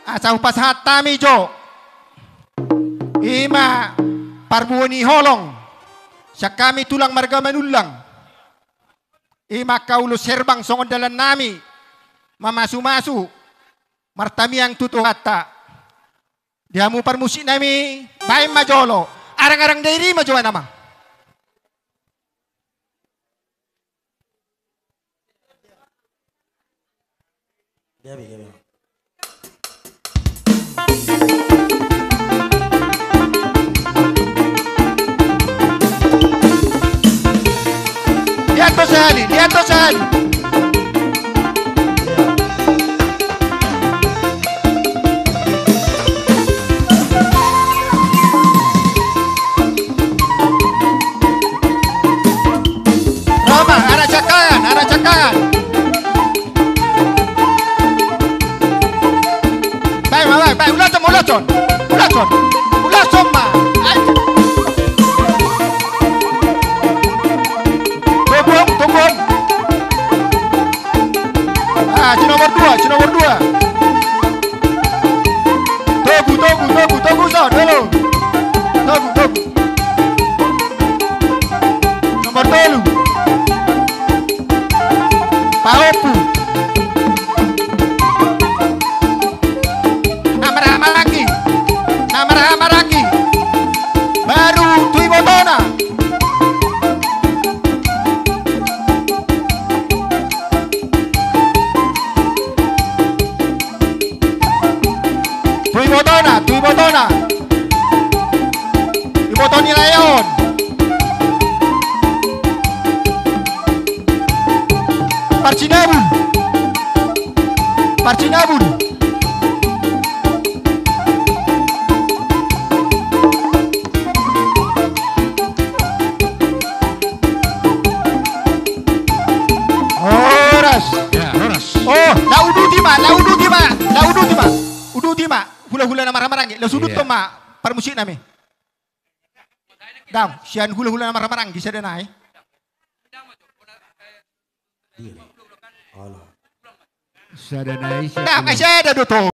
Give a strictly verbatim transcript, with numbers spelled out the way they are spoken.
Asa hupasahat hami jo. I ma parbuo ni holong. Sian hami tulang marga Manullang. I ma angka ulos herbang songon dalan nami. Mamasumasu. Martamiang tu Tuhanta. Di hamu parmusik nami, baen ma jolo. Arang-arang Dairi ma jo nama. Gabe, gabe. Lihat tu sahali, lihat tu sahali. Roma, anak cakayan, anak cakayan. Baik, baik, baik, baik. Ulason, ulason. Ulason. Ulason ma. Ai. Topung, topung. Ah, si nomor dua, si nomor dua. Togu, togu, togu, togu, son, halo. Togu, togu. Nomor tolu. Paopu. Nama ramaraki. Nama ramaraki. Baru tu ibotona. Tu ibotona, tu ibotona. Iboto ni lae on. Parsinabul. Parsinabul. Horas. Ya, horas. Oh, la uduti ma, la uduti ma, la uduti ma. Uduti ma. Hulahula na marhahamaranggi. La suduthon ma parmusik nami. Dam, sian hulahula na marhahamaranggi sada nai. Sada nai. Dam, sian ai sada do to.